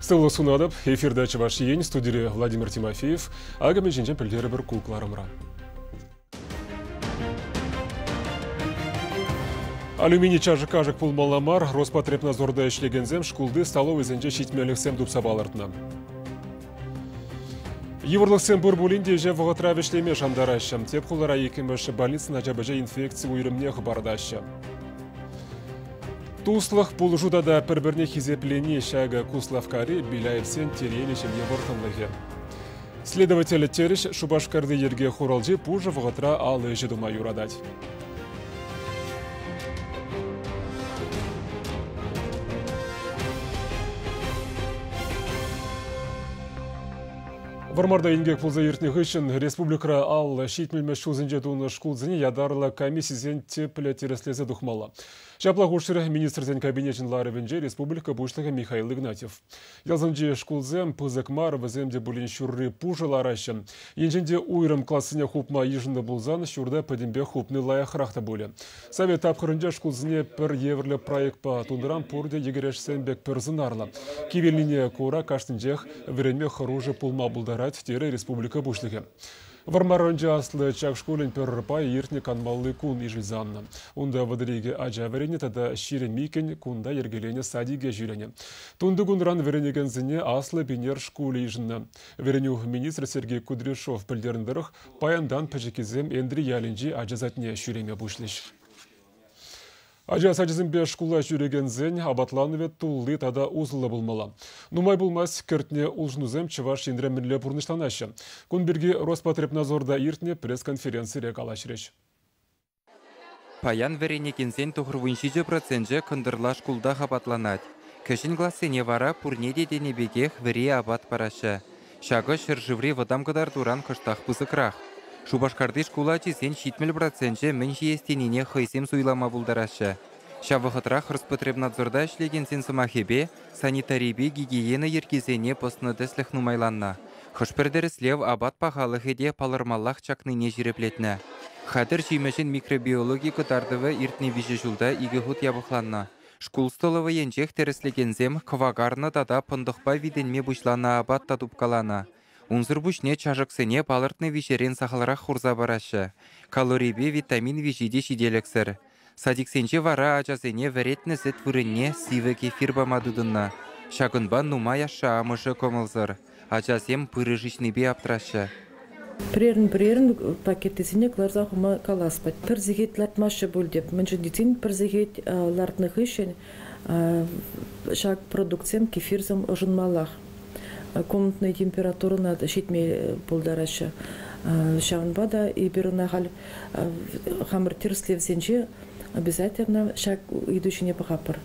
Сывлӑх сунатӑп. Эфирта Чӑваш Ен, студире Владимир Тимофеев. Акӑ мӗн ҫинчен пӗлтерӗпӗр ку кӑларӑмра. Алюминий чашӑк-кашӑк пулмалла мар. Роспотребнадзорта ӗҫлекенсем шкулти столовӑйсенче ҫитменлӗхсем тупса палӑртнӑ. Йывӑрлӑхсем пур пулин те ӗҫе вӑхӑтра вӗҫлеме шантараҫҫӗ. Тӗп хулара иккӗмӗш больницӑн ача-пӑча инфекци уйрӑмне хӑпартаҫҫӗ. Туслӑх, пулӑшу тата пӗр-пӗрне хисеплени ҫакӑ Куславккари Беляевсен телейлӗ ҫемье вӑрттӑнлӑхӗ. Следователь терӗҫ Шупашкарти йӗрке хуралҫи пушӑ вӑхӑтра алӑ ӗҫӗ тума юратать. Вӑрмарта инкек пулса иртнӗ хыҫҫӑн республикӑра 50-ҫитмӗлмӗш ҫулсенче тунӑ шкулсене ятарлӑ комиссисен тӗплӗ тӗрӗслесе тухмалла. Ҫапла хушрӗ Министрсен Кабинечӗн ларӑвӗнче республика Пуҫлӑхӗ Михаил Игнатьев. Ялсенчи шкулсем пысӑк мар, вӗсем те пулин ҫурри пушӑ лараҫҫӗ. Енчен те уйрӑм классене хупма йышӑннӑ пулсан ҫурта пӗтӗмпех хупни лайӑхрах та пулӗ. Совет тапхӑрӗнче шкулсене пӗр евӗрлӗ проектпа тунӑран пурте йӗкӗрешсем пек пӗр сӑнарлӑ. Кивелнине кура кашнинчех вӗренме хӑрушӑ пулма пултарать, терӗ республика Пуҫлӑхӗ. Вӑрмар районӗнчи Аслӑ Чак шкулӗн пӗр пайӗ иртнӗ канмалли кун ишӗлсе аннӑ. Унта 32 ача вӗреннӗ тата 22-н кунта йӗркеленӗ садике ҫӳренӗ. Тунтикунран вӗренекенсене Аслӑ Пинер шкулӗ йышӑннӑ. Вӗренӳ министрӗ Сергей Кудряшов пӗлтернӗ тӑрӑх, паянтан пӗчӗккисем Энтриялӗнчи ача садне ҫӳреме пуҫлӗҫ. Ача сачӗсемпе шкула ҫӳрекенсен апатланӑвӗ тулли тата усӑллӑ пулмалла. Нумай пулмасть кӗртнӗ улшӑнусем Чӑваш Енре мӗнле пурнӑҫланаҫҫӗ? Кун пирки Роспотребнадзорта иртнӗ пресс-конференцире калаҫрӗҫ. Паян вӗренекенсен 97 проценчӗ кӑнтӑрла шкултах апатланать. Кӗҫӗн классене вара пурне те тенӗ пекех вӗри апат параҫҫӗ. Ҫакӑ ҫӗршыври вӑтам кӑтартуран кӑштах пысӑкрах. Шупашкарти шкул ачисен 70 проценчӗ мӗн ҫиес тенине хӑйсем суйлама пултараҫҫӗ. Ҫав вӑхӑтрах Роспотребнадзорта ӗҫлекенсен сӑмахӗпе санитарипе гигиена йӗркисене пӑснӑ тӗслӗх нумайланнӑ. Хӑш-пӗр тӗрӗслев апат пахалӑхӗ те палӑрмаллах чакнине ҫирӗплетнӗ. Хатӗр ҫимӗҫӗн микробиологи кӑтартӑвӗ иртнӗ виҫӗ ҫулта икӗ хут япӑхланнӑ. Шкул столовӑйӗнчех тӗрӗслекенсем кӑвакарнӑ тата пӑнтӑхпа витӗнме пуҫланӑ апат та тупкаланӑ. Унсӑр пуҫне чашӑксене палӑртнӑ виҫерен сахалрах хурса параҫҫӗ. Калорипе витамин виҫи те ҫителӗксӗр. Садиксенче вара ачасене вӗретнӗ сӗт вырӑнне сивӗ кефир пама тытӑннӑ. Ҫакӑнпа нумай ашшӗ-амӑшӗ кӑмӑлсӑр. Ачасем пырӗ шыҫнипе аптӑраҫҫӗ. Пӗрерӗн-пӗрерӗн пакетисене кӑларса хума калас пать. Пӗр сехет лартмаҫҫӗ пуль теп. Мӗншӗн тесен пӗр сехет лартнӑ хыҫҫӑн ҫак продуктсем кефирсем ӑшӑнмаллах. Комнатнӑй температурӑна ҫитме пултараҫҫӗ. Ҫавӑнпа та эпир ӑна халь хамӑр тӗрӗслевсенче обязательно ҫак ыйту ҫине пӑхатпӑр.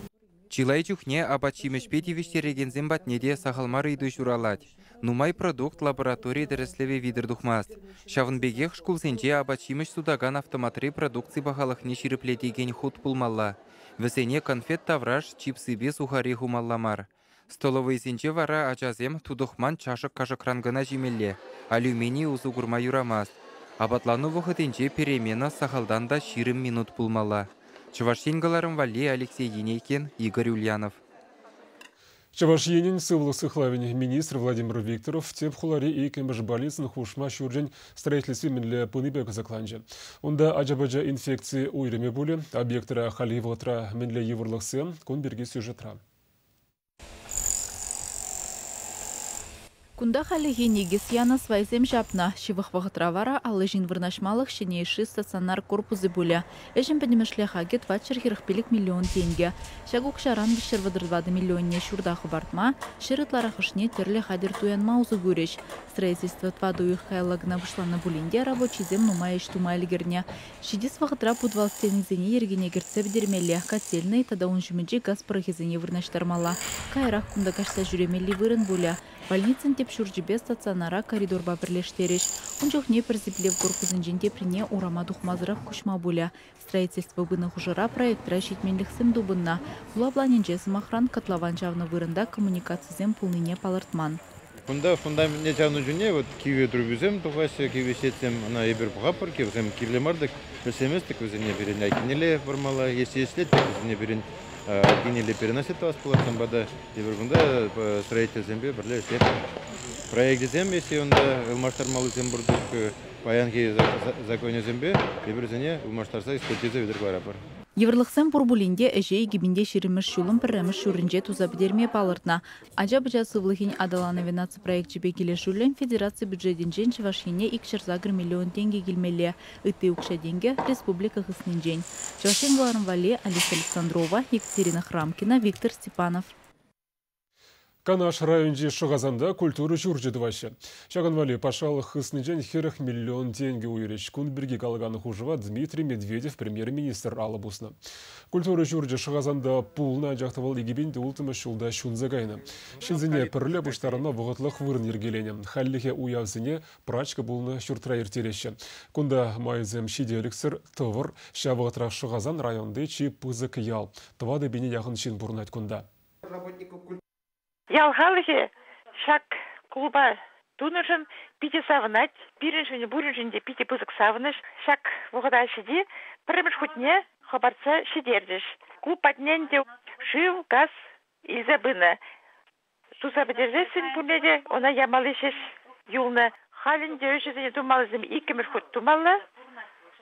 Чылай чухне апат-ҫимӗҫпе тивӗҫтерекенсем патне те сахал мар ыйту ҫуралать. Нумай продукт лаборатори тӗрӗслевӗ витӗр тухмасть. Ҫавӑн пекех шкулсенче апат-ҫимӗҫ сутакан автоматри продукци пахалӑхне ҫирӗплетекен хут пулмалла. Вӗсене конфет тавраш, чипсыпе сухари хумалла мар. Столовӑйсенче вара ачасем тутӑхман чашӑк-кашӑкран кӑна ҫимелле, алюмини усӑ курма юрамасть. Апатлану вӑхӑтӗнче перемена сахалтан та 20 минут пулмалла. Чӑваш Ен кӑларӑм валли Алексей Енейкин, Игорь Ульянов. Чӑваш Енӗн сывлӑх сыхлавӗн министрӗ Владимир Викторов тӗп хулари иккӗмӗш больницӑн хушма ҫурчӗн строительстви мӗнле пынипе кӑсӑкланчӗ. Унта ача-пӑча инфекци уйрӑмӗ пулӗ. Объектра хальхи вӑхӑтра мӗнле йывӑрлӑхсем, кун пирки сюжетра. Кунта хальлӗхе никӗс янӑ свайсем ҫапнӑ. Ҫывӑх вӑхӑтра вара 50 ҫын вырнаҫмалӑх ҫӗнӗ йышши стационар корпусӗ пулӗ. Ӗҫӗн пӗтӗмӗшле хакӗ 445 миллион тенкӗ. Ҫак укҫаран 334 миллионне ҫурта хӑпартма, ҫӗр ытларахӑшне тӗрлӗ хатӗр туянма усӑ курӗҫ. Строительство тӑватӑ уйӑх каялла кӑна пуҫланнӑ пулин те рабочисем нумай ӗҫ тума ӗлкӗрнӗ. Ҫитес вӑхӑтра путвал стенисене йӗркене кӗртсе пӗтермелле, котельнӑй тата ун ҫумӗнчи газ пӑрӑхӗсене вырнаҫтармалла. Каярах кунта каҫса ҫӳремелли вырӑн пулӗ. Больницӑн тӗп ҫурчӗпе стационара коридорпа пӗрлештерӗҫ. Ун чухне пӗр сиплев корпусӗнчен теприне урама тухмасӑрах куҫма пулӗ. Строительство пынӑ хушӑра проектра ҫитменлӗхсем тупӑннӑ. Хула планӗнче, сӑмахран, котлован чавнӑ вырӑнта коммуникацисем пулнине палӑртман. Кунта фундаментне чавнӑ чухне вот кивӗ трубисем тухаҫҫӗ, кивӗ сетьсем, ӑна эпир пӑхатпӑр, вӗсем кирлӗ мар тӑк, вӗҫлеместӗк вӗсене пирӗн айккинелле вырмалла, если ӗҫлет тӗк вӗсене пирӗн. Айккинелле переносить тӑвас пулать, ҫавӑнпа та тепӗр кунта строительсемпе пӗрле ӗҫлетпӗр. Проекчӗсем, если унта ылмаштармаллисем пур тӑк, паянхи законӗсемпе эпир вӗсене ылмаштарса экспертиза витӗр кӑларатпӑр. Йывӑрлӑхсем пур пулин те ӗҫе 2020-мӗш ҫулӑн пӗрремӗш ҫурринче туса пӗтерме палӑртнӑ. Ача-пӑча сывлӑхӗн аталанӑвӗ наци проекчӗпе килӗшӳллӗн федераци бюджетӗнчен Чӑваш Ене 208 миллион тенкӗ килмелле. Ытти укҫа-тенкӗ республика хыснинчен. Чӑваш Ен кӑларӑм валли Алиса Александрова, Екатерина Храмкина, Виктор Степанов. Канаш районӗнчи Шӑхасанта культура ҫурчӗ тӑваҫҫӗ. Ҫакӑн валли патшалӑх хыснинчен 40 миллион тенкӗ уйӑрӗҫ. Кун пирки калакан хушӑва Дмитрий Медведев премьер-министр алӑ пуснӑ. Культура ҫурчӗ Шӑхасанта пулнӑ, анчах та вӑл 2006 ҫулта ҫунса кайнӑ. Ҫынсене пӗрле пуҫтарӑнма вӑхӑтлӑх вырӑн йӗркеленӗ. Хальлӗхе уявсене прачка пулнӑ ҫуртра ирттереҫҫӗ. Кунта майсем ҫителӗксӗр, тӑвӑр. Ҫав вӑхӑтрах Шӑхасан районти чи пысӑк ял. 4 пине яхӑн ҫын пурӑнать кунта. Ял халӑхӗ ҫак клуба тунӑшӑн питӗ савӑнать. Пирӗншӗн пуриншӗн те питӗ пысӑк савӑнӑҫ. Ҫак вӑхӑта ҫити пӗрремӗш хутне хӑпартса ҫитерчӗҫ. Клуб патне ӗнтӗ шыв, газ илсе пынӑ. Туса пӗтерсессӗн пурне те ӑна ямалли ҫеҫ юлнӑ. Халь ӗнтӗ ӗҫӗсене тумаллисем иккӗмӗш хут тумалла,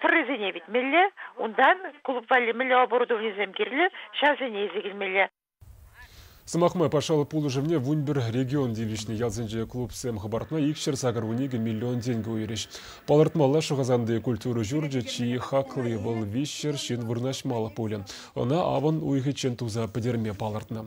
тӑррисене витмелле, унтан клуб валли мӗнле оборудованисем кирлӗ, ҫавсене илсе килмелле. Сӑмах май, патшалӑх пулӑшӑвне 11 регион тивӗҫнӗ. Ялсенче клубсем хӑпартма 282 миллион тенкӗ уйӑрӗҫ. Палӑртмалла, Шӑхасанти культура ҫурчӗ чи хакли, вӑл 300 ҫын вырнаҫмалӑх пулӗ. Ӑна авӑн уйӑхӗччен туса пӗтерме палӑртнӑ.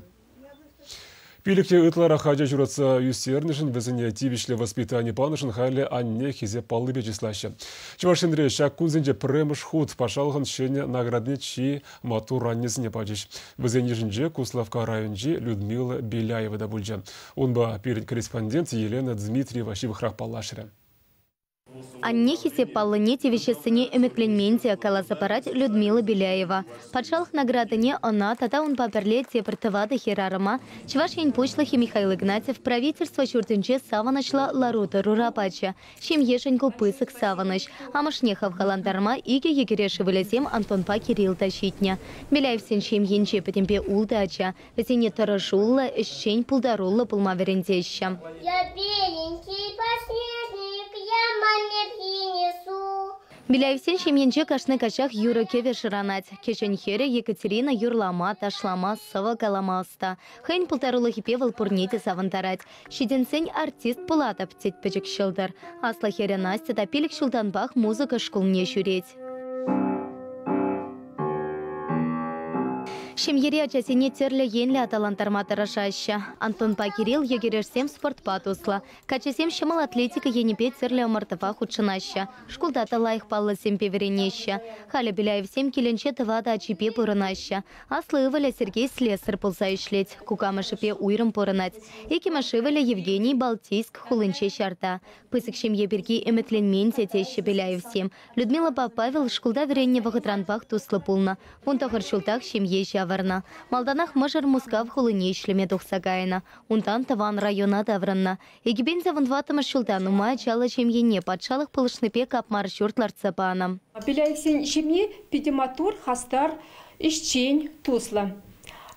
Пилӗкте ытларах ача ҫуратса ӳстернӗшӗн, вӗсене тивӗҫлӗ воспитани панӑшӑн халӗ анне хисеп паллипе чыслаҫҫӗ. Чӑваш Енре ҫак кунсенче пӗрремӗш хут патшалӑхӑн ҫӗнӗ наградине чи маттур аннесене пачӗҫ. Вӗсен йышӗнче Куславкка районӗнчи Людмила Беляева та пулчӗ. Унпа пирӗн корреспондент Елена Дмитриева ҫывӑхрах паллашрӗ. Анне хисеп паллине тивӗҫессине ӗмӗтленмен те, каласа парать Людмила Беляева. Патшалӑх наградине ӑна тата унпа пӗрле тепӗр тӑватӑ хӗрарӑма Чӑваш Ен Пуҫлӑхӗ Михаил Игнатьев Правительство ҫуртӗнче савӑнӑҫлӑ лару-тӑрура пачӗ. Ҫемьешӗн ку пысӑк савӑнӑҫ. Амӑшне хавхалантарма икӗ йӗкӗреш ывӑлӗсем Антонпа Кирилл та ҫитнӗ. Беляевсен ҫемйинче пӗтӗмпе ултӑ ача. Вӗсене тӑрӑшуллӑ, ӗҫчен, пултаруллӑ пулма вӗрентеҫҫӗ. Я беленький подснежник, я маме принесу. Беляевсен ҫемйинче кашни каҫах юрӑ-кӗвӗ шӑранать. Кӗҫӗн хӗрӗ Екатерина юрлама, ташлама, сӑвӑ калама ӑста. Хӑйӗн пултарулӑхӗпе вӑл пурне те савӑнтарать. Ҫитӗнсен артист пулатӑп, тет пӗчӗк ҫӑлтӑр. Аслӑ хӗрӗ Настя та 5 ҫултанпах музыка шкулне ҫӳрет. Ҫемьери ачасене тӗрлӗ енлӗ аталантарма тӑрӑшаҫҫӗ. Антонпа Кирилл йӗкӗрешсем спортпа туслӑ. Каччӑсем ҫӑмӑл атлетика енӗпе тӗрлӗ ӑмӑртӑва хутшӑнаҫҫӗ. Шкулта та лайӑх паллӑсемпе вӗренеҫҫӗ. Халӗ Беляевсем килӗнче тӑватӑ ачипе пурӑнаҫҫӗ. Аслӑ ывӑлӗ Сергей слесарь пулса ӗҫлет, кукамӑшӗпе уйрӑм пурӑнать. Иккӗмӗш ывӑлӗ Евгений Балтийск хулинче ҫарта. Пысӑк ҫемье пирки ӗмӗтленмен те теҫҫӗ Беляевсем. Людмилӑпа Павел шкулта вӗреннӗ вӑхӑтранпах туслӑ пулнӑ. 19 ҫултах ҫемье ҫавӑрнӑ. Малтанах мӑшӑр Мускав хулине ӗҫлеме тухса кайнӑ. Унтан тӑван района таврӑннӑ. 2014-мӗш ҫулта нумай ачаллӑ ҫемьене патшалӑх пулӑшнипе капмар ҫурт лартса панӑ. Беляевсен ҫемйи питӗ маттур, хастар, ӗҫчен, туслӑ.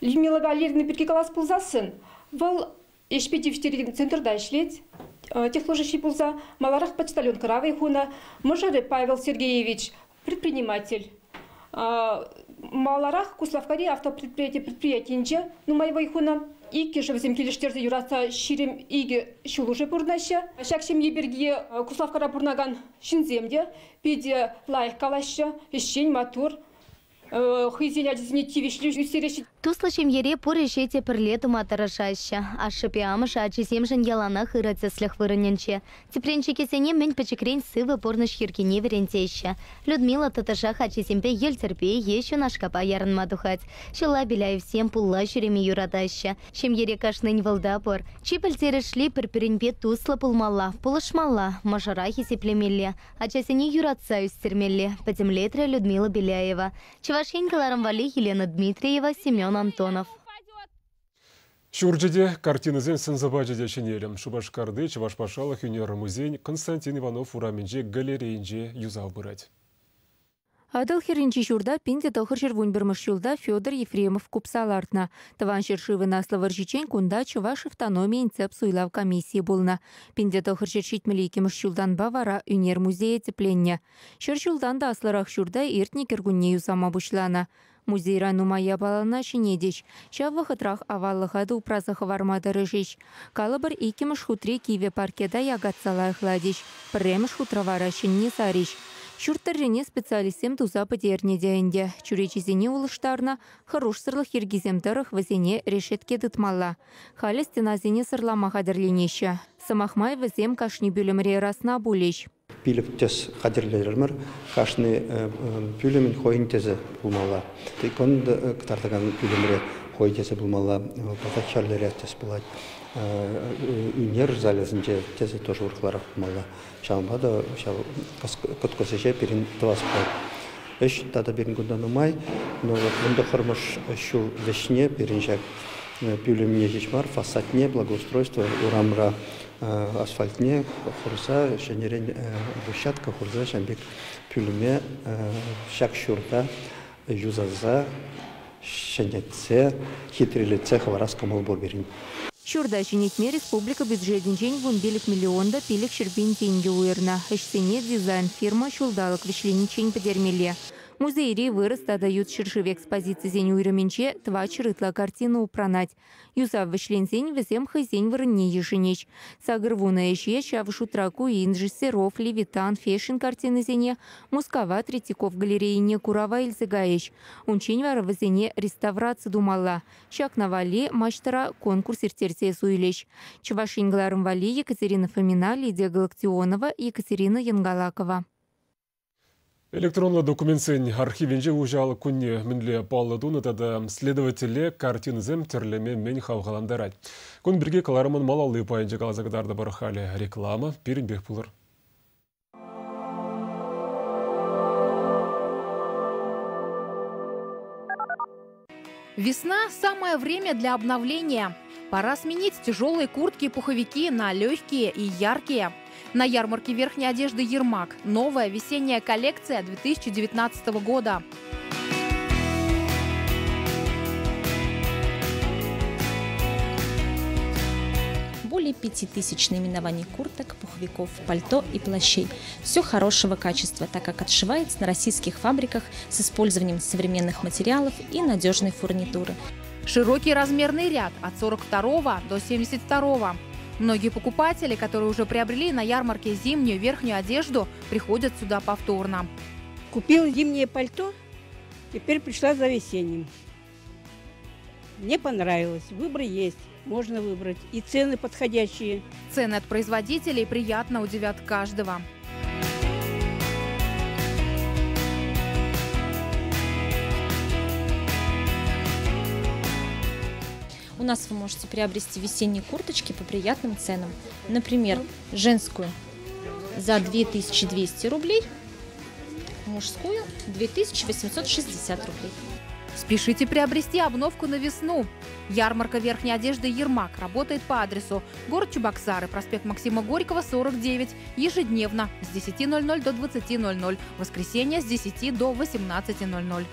Людмила Валерьевна пирки калас пулсассӑн, вӑл ӗҫпе тивӗҫтерекен центрта ӗҫлет, техслужащий пулса маларах почтальонкӑра вӑй хунӑ. Мӑшӑрӗ Павел Сергеевич предприниматель. Маларах Куславккари автопредприяти предприятийӗнче нумай вӑй хунӑ. Иккӗшӗ вӗсем килӗштерсе юратса 22 ҫул уже пурӑнаҫҫӗ. Ҫак ҫемье пирки Куславккара пурӑнакан ҫынсем те питӗ лайӑх калаҫҫӗ, ӗҫчен, маттур. Хӑйсен ачисене тивӗҫлӗ ӳстереҫҫӗ. Туслӑ ҫемьере пур ӗҫе те пӗрле тума тӑрӑшаҫҫӗ. Ашшӗпе амӑшӗ ачисемшӗн яланах ырӑ тӗслӗх вырӑнӗнче. Тӗпренчӗкӗсене мӗн пӗчӗкрен сывӑ пурнӑҫ йӗркине вӗрентеҫҫӗ. Людмила тӑтӑшах ачисемпе йӗлтӗрпе е ҫунашкапа ярӑнма тухать. Ҫулла Беляевсем пулла ҫӳреме юратаҫҫӗ. Ҫемьере кашнин вӑлта пур. Чи пӗлтерӗшли пӗр-пӗринпе туслӑ пулмалла, пулӑшмалла, мӑшӑра хисеплемелле. Ачасене юратса ӳстермелле, пӗтӗмлетрӗ Людмила Беляева. Чӑваш Ен кӑларӑм валли Елена Дмитриева, Семен Антонов. Ҫурчӗ те, картинӑсен сӑн-сӑпачӗ те ҫӗнелӗ. Шупашкарти Чӑваш патшалӑх ӳнер музейӗн Константин Иванов урамӗнчи галерейинче юсав пырать. Атӑл хӗрринчи ҫурта 1911 ҫулта Федор Ефремов купса лартнӑ. Тӑван ҫӗршывӑн Аслӑ вӑрҫиччен кунта Чӑваш автономийӗн тӗп суйлав комиссийӗ пулнӑ. 1972 ҫултанпа вара ӳнер музейӗ тӗпленнӗ. Ҫӗр ҫултан та аслӑрах ҫурта иртнӗ кӗркунне юсама пуҫланӑ. Музейра нумай япалана ҫӗнетӗҫ. Ҫав вӑхӑтрах аваллӑха та упраса хӑварма тӑрӑшӗҫ. Калӑпӑр, иккӗмӗш хутри кивӗ паркета якатса лайӑхлатӗҫ, пӗрремӗш хутра вара ҫӗнни сарӗҫ. Ҫурт тӑррине специалистсем туса пӗтернӗ те ӗнтӗ. Чӳречесене улӑштарнӑ, хӑрушсӑрлӑх йӗркисем тӑрӑх вӗсене решетке тытмалла. Халӗ стенасене сӑрлама хатӗрленеҫҫӗ. Сӑмах май, вӗсем кашни пӳлӗмре расна пулӗҫ. Пилӗк тӗс хатӗрлерӗмӗр. Кашни пӳлӗмӗн хӑйӗн тӗсӗ пулмалла. Икон кӑтартакан пӳлӗмре хӑй тӗсӗ пулмалла, тата хӗрлӗрех тӗс пулать. Ӳнер залӗсенче тӗсӗ тоже урӑхларах пулмалла. Ҫавӑнпа та ҫав кӑткӑс ӗҫе пирӗн тӑвас пулать. Ӗҫ тата пирӗн кунта нумай, но вот 19-мӗш ҫул вӗҫне пирӗн ҫак пӳлӗмне ҫеҫ мар, фасадне, благоустройство урамра асфальтне хурса, ҫӗнӗрен брусчатка хурса ҫавӑн пек пӳлӗме ҫак ҫурта юсаса, ҫӗнетсе, хитрелетсе хӑварас кӑмӑл пур пирӗн. Ҫурта ҫӗнетме республика бюджетӗнчен 15 миллион та 500 пин тенкӗ уйӑрнӑ. Ӗҫсене дизайн фирма ҫулталӑк вӗҫлениччен пӗтермелле. Музейри вырӑс тата ют ҫӗршыв экспозицисен уйрӑмӗнче 400 ытла картина упранать. Юсав вӗҫленсен вӗсем хӑйсен вырӑнне йышӑнӗҫ. 80 ӗҫе ҫав шутра Куинджи, Серов, Левитан, Фешин картинисене Мускава Третьяков галерейине курава илсе кайӗҫ. Унччен вара вӗсене реставраци тумалла. Ҫакна валли маҫтӑра конкурс ирттерсе суйлӗҫ. Чӑваш Ен кӑларӑм валли Екатерина Фомина, Лидия Галактионова, Екатерина Янгалакова. Электронлӑ документсен архивӗнче уҫӑ алӑк кунне мӗнле паллӑ тунӑ тата следователе картинӑсем тӗрлеме мӗн хавхалантарать? Кун пирки кӑларӑмӑн малалли пайӗнче каласа кӑтартӑпӑр. Халӗ реклама пирӗнпех пулӑр. Весна – самое время для обновления. Пора сменить тяжелые куртки и пуховики на легкие и яркие. На ярмарке верхней одежды «Ермак» новая весенняя коллекция 2019 года. Более 5000 наименований курток, пуховиков, пальто и плащей. Все хорошего качества, так как отшивается на российских фабриках с использованием современных материалов и надежной фурнитуры. Широкий размерный ряд от 42 до 72. Многие покупатели, которые уже приобрели на ярмарке зимнюю верхнюю одежду, приходят сюда повторно. Купила зимнее пальто, теперь пришла за весенним. Мне понравилось, выбор есть, можно выбрать. И цены подходящие. Цены от производителей приятно удивят каждого. У нас вы можете приобрести весенние курточки по приятным ценам. Например, женскую за 2200 рублей, мужскую 2860 рублей. Спешите приобрести обновку на весну. Ярмарка верхней одежды «Ермак» работает по адресу город Чебоксары, проспект Максима Горького, 49. Ежедневно с 10:00 до 20:00. Воскресенье с 10 до 18:00.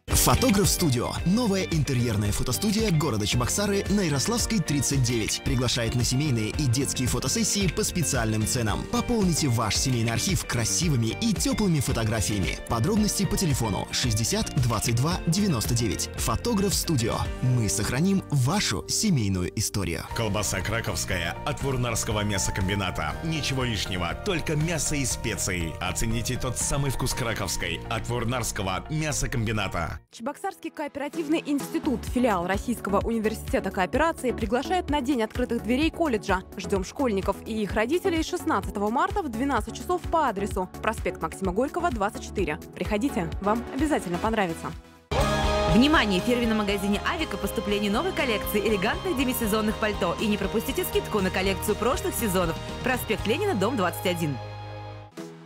Фотограф Студио. Новая интерьерная фотостудия города Чебоксары на Ярославской, 39. Приглашает на семейные и детские фотосессии по специальным ценам. Пополните ваш семейный архив красивыми и теплыми фотографиями. Подробности по телефону 60 22 99. Фотограф Студио. Мы сохраним вашу семейную историю. Колбаса краковская от Вурнарского мясокомбината. Ничего лишнего, только мясо и специи. Оцените тот самый вкус краковской от Вурнарского мясокомбината. Чебоксарский кооперативный институт, филиал Российского университета кооперации, приглашает на День открытых дверей колледжа. Ждем школьников и их родителей 16 марта в 12 часов по адресу проспект Максима Горького, 24. Приходите, вам обязательно понравится. Внимание! В фирменном магазине «Авика» поступление новой коллекции элегантных демисезонных пальто. И не пропустите скидку на коллекцию прошлых сезонов. Проспект Ленина, дом 21.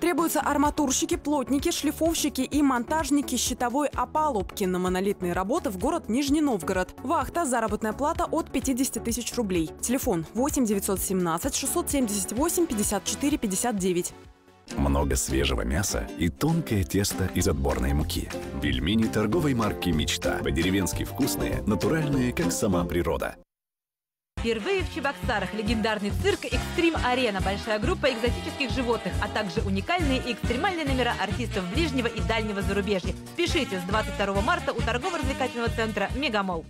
Требуются арматурщики, плотники, шлифовщики и монтажники щитовой опалубки на монолитные работы в город Нижний Новгород. Вахта, заработная плата от 50 тысяч рублей. Телефон 8 917 678 54 59. Много свежего мяса и тонкое тесто из отборной муки. Пельмени торговой марки «Мечта». По-деревенски вкусные, натуральные, как сама природа. Впервые в Чебоксарах легендарный цирк «Экстрим-арена». Большая группа экзотических животных, а также уникальные и экстремальные номера артистов ближнего и дальнего зарубежья. Спешите с 22 марта у торгово-развлекательного центра «Мегамолл».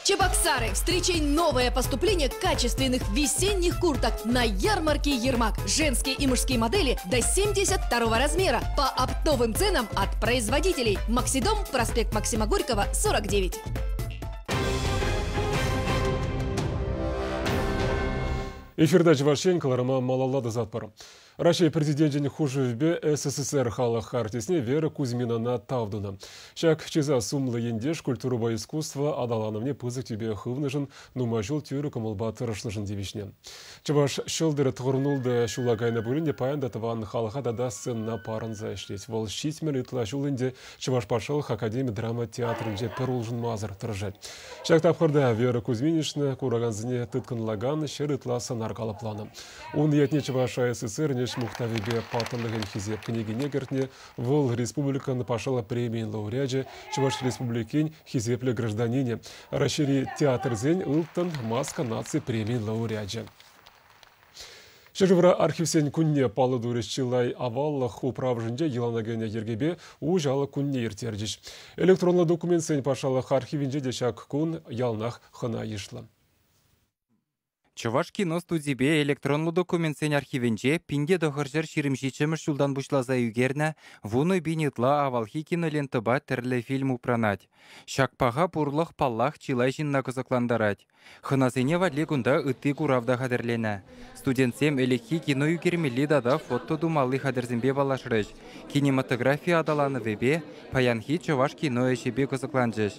Чебоксары, встречай новое поступление качественных весенних курток на ярмарке Ермак. Женские и мужские модели до 72 размера по оптовым ценам от производителей. Максидом, проспект Максима Горького, 49. Эфирда Чӑваш Ен кӑларӑма малалла тӑсатпӑр. Раҫҫей Президенчӗн хушӑвӗпе СССР халӑх артистне Вера Кузьминана тав тунӑ. Ҫак чыса сумлӑ ентеш культурӑпа искусство аталанӑвне пысӑк тӳпе хывнӑшӑн, нумай ҫул тӳрӗ кӑмӑлпа тӑрӑшнӑшӑн тивӗҫнӗ. Чӑваш ҫӑлтӑрӗ тӑхӑрнултӑ ҫула кайнӑ пулин те паян та тӑван халӑха тата сценӑна парӑнса ӗҫлет. Вӑл 70 ытла ҫул ӗнтӗ Чӑваш патшалӑх академи драма театрӗнче пӗр улшӑнмасӑр тӑрӑшать. Ҫак тапхӑрта Вера Кузьминична куракансене тыткӑнлакан 100 ытла сӑнар калӑпланӑ. Ун ятне Чӑваш АССР ӗҫ мухтавӗпе паттӑрлӑхӗн хисеп кӗнекине кӗртнӗ. Вӑл республикӑн патшалӑх премийӗн лауреачӗ, Чӑваш Республикин хисеплӗ гражданинӗ, Раҫҫейри театрсен Ылтӑн маска наци премийӗн лауреачӗ. Ҫӗршывра архивсен кунне паллӑ турӗҫ чылай аваллӑх управӑшӗнче йӑлана кӗнӗ йӗркепе уҫалӑк кунне ирттерчӗҫ. Электронлӑ документсен патшалӑх архивӗнче те ҫак кун яланах хӑна йышлӑ. Чӑваш кино студипе электронлӑ документсен архивӗнче 1927 ҫултан пуҫласа ӳкернӗ 10 000 ытла авалхи кинолентӑпа тӗрлӗ фильм упранать. Ҫак паха пурлӑх, паллах, чылай ҫынна кӑсӑклантарать. Хӑнасене валли кунта ытти курав та хатӗрленӗ. Студентсем ӗлӗкхи кино ӳкермелли тата фото тумалли хатӗрсемпе паллашрӗҫ, кинематографи аталанӑвӗпе, паянхи чӑваш кино ӗҫӗпе кӑсӑкланчӗҫ.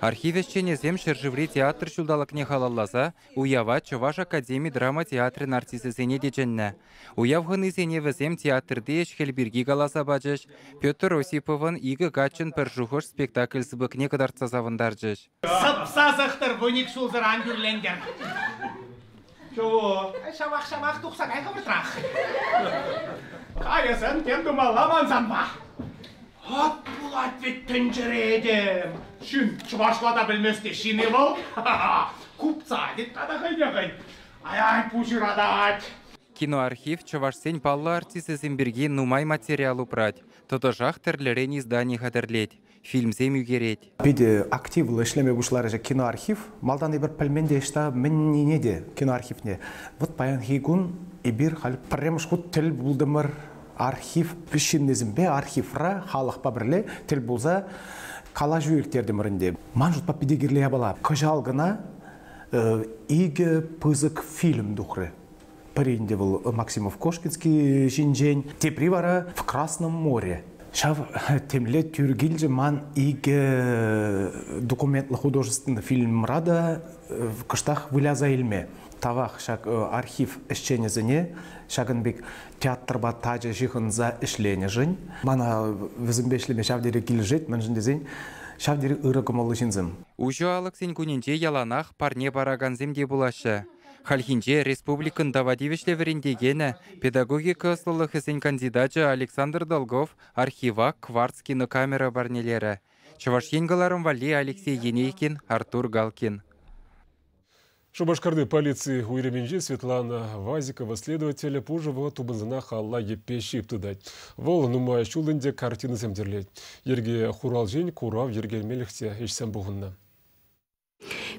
Архив ӗҫченӗсем ҫӗршыври театр ҫулталӑкне халалласа уява Чӑваш академи драма театрӗн артисчӗсене те чӗннӗ. Уяв хӑнисене вӗсем театрти ӗҫ-хӗл пирки каласа пачӗҫ, Петр Осиповӑн «Икӗ каччӑн пӗр шухӑш» спектакль сыпӑкне кӑтартса савӑнтарчӗҫ. Сӑпса сӑхтӑр, вуник ҫулсӑр ан тӳрлентӗр. Чего? Ҫавах-ҫавах тухса кай хӑвӑртрах. Кайӑсӑн тем тумалла ман санпа. Ат пулать вӗт тӗнчере этем. Ҫын чӑвашла та пӗлмест те ҫын-и вӑл? Купца тет тата хӑйне хӑй. Ай-ай, пуҫ ыратать. Киноархив чӑвашсен паллӑ артисчӗсем пирки нумай материал упрать, тӑтӑшах тӗрлӗрен издани хатӗрлет, фильмсем ӳкерет. Питӗ активлӑ ӗҫлеме пуҫларӗҫ киноархив. Малтан эпир пӗлмен те ӑҫта мӗннине те киноархивне. Вот паянхи кун эпир халь пӗрремӗш хут тӗл пултӑмӑр архив ҫыннисемпе архивра халӑхпа пӗрле тӗл пулса калаҫу ирттертӗмӗр ӗнтӗ. Ман шутпа питӗ кирлӗ япала. Кӑҫал кӑна икӗ пысӑк фильм тухрӗ. Пӗри ӗнтӗ вӑл Максимов-Кошкинский ҫинчен, тепри вара В Красном море. Ҫав темле тӳр килчӗ ман икӗ документлӑ художественный фильмра та кӑштах выляса илме. Тавах ҫак архив ӗҫченӗсене ҫакӑн пек театрпа тачӑ ҫыхӑнса ӗҫленӗшӗн. Мана вӗсемпе ӗҫлеме ҫав тери килӗшет, мӗншӗн тесен ҫав тери ырӑ кӑмӑллӑ ҫынсем. Уҫӑ алӑксен кунӗнче яланах парне паракансем те пулаҫҫӗ. Хальхинче республикӑн тава тивӗҫлӗ вӗрентекенӗ, педагогика ӑслӑлӑхӗсен кандидачӗ Александр Долгов архива кварц кинокамера парнелерӗ. Чӑваш Ен кӑларӑм валли Алексей Енейкин, Артур Галкин. Шупашкарти полици уйрӑмӗнчи Светлана Вазикова следователь пушӑ вӑхӑт тупӑнсанах алла йӗппе ҫип тытать. Вӑл нумай ҫул ӗнтӗ картинӑсем тӗрлет. Йӗрке хуралҫин курав йӗркелемелӗх те ӗҫсем пухӑннӑ.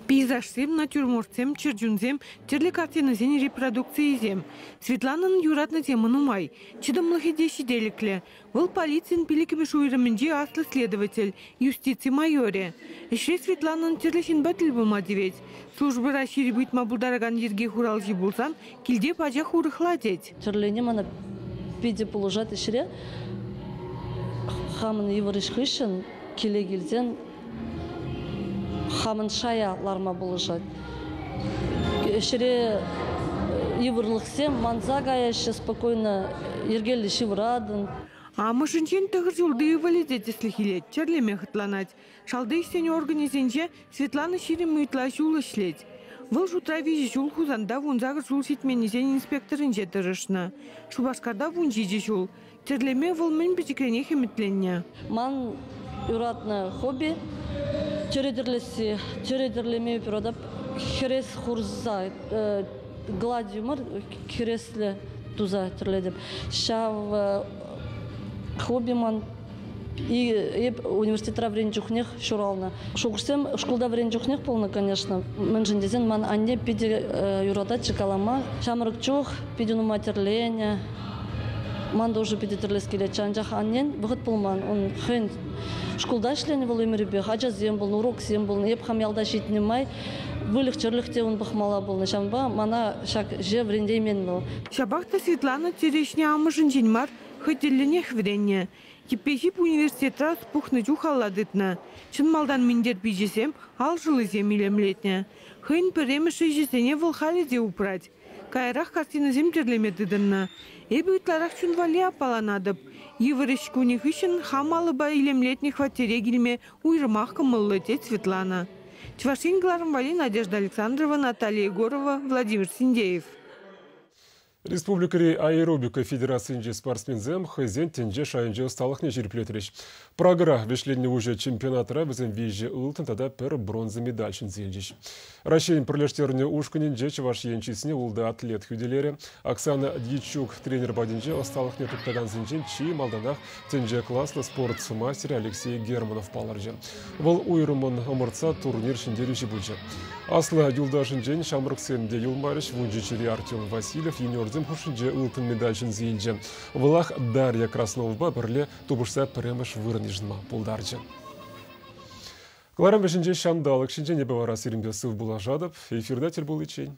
Пейзажсем, натюрмортсем, чӗрчунсем, тӗрлӗ картинӑсен репродукцийӗсем. Светланӑн юратнӑ тема нумай. Чӑтӑмлӑхӗ те ҫителӗклӗ. Вӑл полицин пиллӗкмӗш уйрӑмӗнчи аслӑ следователь, юстици майорӗ. Ӗҫре Светланӑн тӗрлӗ ҫынпа тӗл пулма тивет. Службӑра ҫирӗп ыйтма пултаракан йӗрке хуралҫи пулсан килте пачах урӑхла тет. Тӗрлени мана питӗ пулӑшать ӗҫре. Хамӑн йывӑр ӗҫ хыҫҫӑн киле килсен хамӑн шая ларма пулӑшать. Ӗҫре йывӑрлӑхсем манса каяҫҫӗ, спокойно йӗркеллӗ ҫывӑратӑн. Амӑшӗнчен тӑхӑр ҫулти ывӑлӗ те тӗслӗх илет, чӗрлеме хӑтланать. Шалти ӗҫсен органӗсенче Светлана 20 ытла ҫул ӗҫлет. Вӑл шутра 3 ҫул Хусанта 18 ҫул ҫитменнисен инспекторӗнче тӑрӑшнӑ. Шупашкарта 17 ҫул. Тӗрлеме вӑл мӗн пӗчӗкренех ӗмӗтленнӗ. Ман юратнӑ хобби тӗрӗ тӗрлесси. Тӗрӗ тӗрлеме юратап. Хӗрес хурса гладью мар, хӗреслӗ туса тӗрлетӗп. Ҫав хобби ман эп университетра вӗреннӗ чухнех ҫуралнӑ. Шухӑшсем шкулта вӗреннӗ чухнех пулнӑ, конечно. Мӗншӗн тесен ман анне питӗ юрататчӗ калама. Ҫамрӑк чух питӗ нумай тӗрленӗ. Ман та уже питӗ тӗрлес килетчӗ, анчах аннен вӑхӑт пулман. Ун хӑйӗн шкулта ӗҫленӗ вӑл ӗмӗрӗпех, ачасем пулнӑ, уроксем пулнӑ. Эп хам ялта ҫитнӗ май выльӑх-чӗрлӗх те ун пӑхмалла пулнӑ. Ҫавӑнпа мана ҫак ӗҫе вӗрентеймен вӑл. Ҫапах та Светлана тӗрӗ ӗҫне амӑшӗнчен мар, хӑй тӗллӗнех вӗреннӗ. Типпехип университетра пухнӑ чух алла тытнӑ. Чӑн малтан минтер пичӗсем, ал шӑллисем илемлетнӗ. Хӑйӗн пӗрремӗш ӗҫӗсене вӑл халӗ те упрать. Каярах картинӑсем тӗрлеме тытӑннӑ. Эпӗ ытларах чун валли аппаланатӑп. Йывӑр ӗҫ кунӗ хыҫҫӑн хам алӑпа илемлетнӗ хваттере килме уйрӑмах кӑмӑллӑ, тет Светлана. Чӑваш Ен кӑларӑм валли Надежда Александрова, Наталья Егорова, Владимир Синдеев. Республикӑри аэробика федерацийӗнчи спортсменсем хӑйсен тӗнче шайӗнчи ӑсталӑхне ҫирӗплетрӗҫ. Прагӑра вӗҫленнӗ уҫӑ чемпионатра вӗсем 3 ылтӑн тата 1 бронза медаль ҫӗнсе илчӗҫ. Раҫҫейӗн пӗрлештернӗ ушкӑнӗнче Чӑваш Ен чысне ултӑ атлет хӳтӗлерӗ. Оксана Дьячук тренер патӗнче ӑсталӑхне туптакансенчен чи малтанах тӗнче класлӑ спорт мастерӗ Алексей Германов палӑрчӗ. Вӑл уйрӑммӑн ӑмӑртса турнир ҫӗнтерӳҫи пулчӗ. Аслӑ юлташӗнчен ҫамрӑксем те юлмарӗҫ. 17-ри Артем Васильев юниорсем хушшинче ылтӑн медаль ҫӗнсе илчӗ. Вӑлах Дарья Красновӑпа пӗрле тупӑшса пӗрремӗш вырӑн йышӑнма пултарчӗ. Кӑларӑм вӗҫӗнче ҫанталӑк ҫинчен эпӗ вара сирӗнпе сыв пулашатӑп. Эфирта тӗл пуличчен.